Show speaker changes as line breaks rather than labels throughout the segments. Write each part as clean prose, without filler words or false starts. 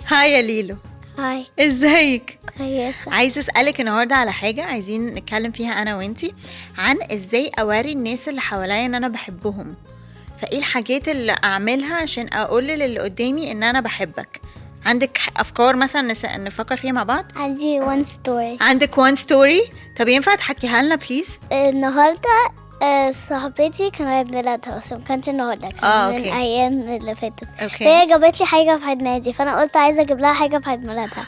Hi يا ليلو.
Hi.
ازيك؟
كويسة.
عايزه اسالك النهارده على حاجة عايزين نتكلم فيها انا وانتي، عن ازاي اوري الناس اللي حواليا ان انا بحبهم. فايه الحاجات اللي اعملها عشان اقول للي قدامي ان انا بحبك؟ عندك افكار مثلا نفكر فيها مع بعض؟
عندي one story.
عندك one story؟ طب ينفع تحكيها لنا please؟
النهاردة صاحبتي كان عيد ميلادها، بس ما كانش النهارده، كان من ايام اللي فاتت. فهي جابت لي حاجة في عيد ميلادي، فانا قلت عايزه اجيب لها حاجة في عيد ميلادها.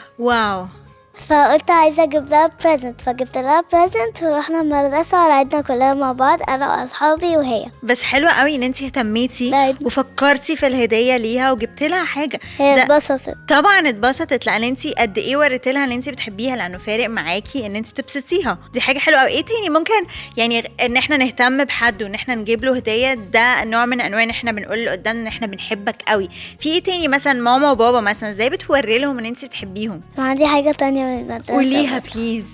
فقلت عايزه اجيب لها present، فجبت لها present ورحنا المدرسة ولعبنا كلنا مع بعض، انا واصحابي وهي.
بس حلوة قوي ان انت اهتميتي
لا،
وفكرتي في الهدية ليها وجبت لها حاجه.
هي
ده
اتبسطت.
طبعا اتبسطت، لان انت قد ايه وريتي لها ان انت بتحبيها، لانه فارق معاكي ان انت تبسطيها. دي حاجة حلوة قوي. ايه تاني ممكن يعني ان احنا نهتم بحد وان احنا نجيب له هديه؟ ده نوع من انواع ان احنا بنقول اللي قدامنا ان احنا بنحبك قوي. في ايه تاني؟ مثلا ماما وبابا مثلا، ازاي بتوري لهم ان انت بتحبيهم؟
عندي حاجة تانية من المدرسة.
قوليها
برضه.
please.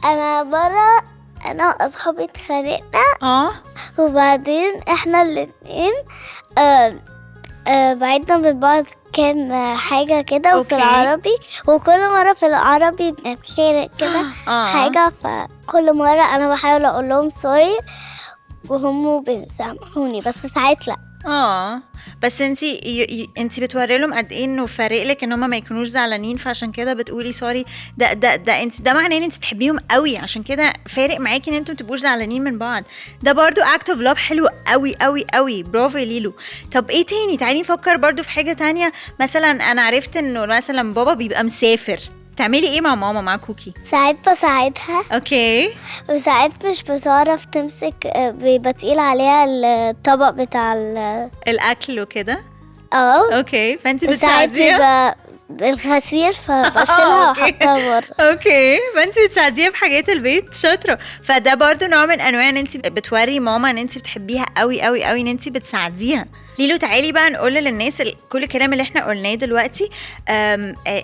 انا مرة انا واصحابي اتخانقنا، وبعدين احنا الاتنين بعدنا من بعض كام حاجة كده، وفي العربي، وكل مرة في العربي بنتخانق كده حاجة، فكل مرة أنا بحاول أقول لهم sorry وهم بيسامحوني، بس ساعات لأ.
بس انتي بتوري لهم قد ايه انه فارق لك ان هم ما يكونوش زعلانين، فعشان كده بتقولي sorry. ده معناه ان انتي بتحبيهم قوي، عشان كده فارق معاكي ان انتوا ما تبقوش زعلانين من بعض. ده برضو act of love حلو قوي قوي قوي. برافو يا ليلو. طب ايه تاني؟ تعالي نفكر برضو في حاجة تانية. مثلا انا عرفت انه مثلا بابا بيبقى مسافر، بتعملي ايه مع ماما، مع كوكي؟
ساعات بساعدها. وساعات مش بتعرف تمسك، بيبقى تقيل عليها الطبق بتاع
الاكل وكده. فانتي
وساعات
بتساعديها؟
بيبقى الغسيل فبشيلها واحطها بره.
فانتي بتساعديها في حاجات البيت، شاطرة. فده برضو نوع من انواع ان انتي بتوري ماما ان انتي بتحبيها قوي قوي قوي، ان انتي بتساعديها. ليلو تعالي بقى نقول للناس كل الكلام اللي احنا قلناه دلوقتي،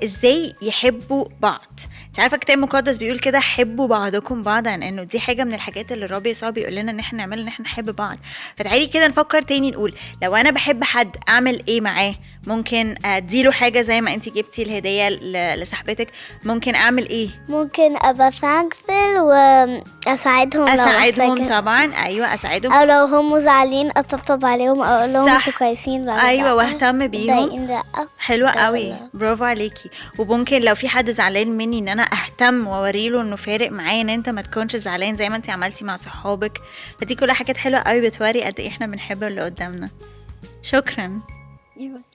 ازاي يحبوا بعض. انت عارفه الكتاب المقدس بيقول كده، حبوا بعضكم بعضا، انه دي حاجة من الحاجات اللي الرب يسوع بيقول لنا ان احنا نعملها، ان احنا نحب بعض. فتعالي كده نفكر تاني، نقول لو انا بحب حد اعمل ايه معاه؟ ممكن اديله حاجة زي ما انت جبتي الهدية لصاحبتك، ممكن اعمل ايه؟
ممكن ابقى thankful واساعدهم لو
اساعدهم
محتاجة.
طبعا، ايوه اساعدهم.
او لو هم زعلانين اطبطب عليهم، اقول لهم انتوا كويسين ولا لأ.
واهتم بيهم.
متضايقين لا.
حلوة
لا
قوي،
والله.
برافو عليكي. وممكن لو في حد زعلان مني ان انا اهتم واوري له انه فارق معايا ان انت ما تكونش زعلان زي ما انت عملتي مع صحابك. فدي كلها حاجات حلوة قوي بتوري قد ايه احنا بنحب اللي قدامنا. شكرا.
أيوة.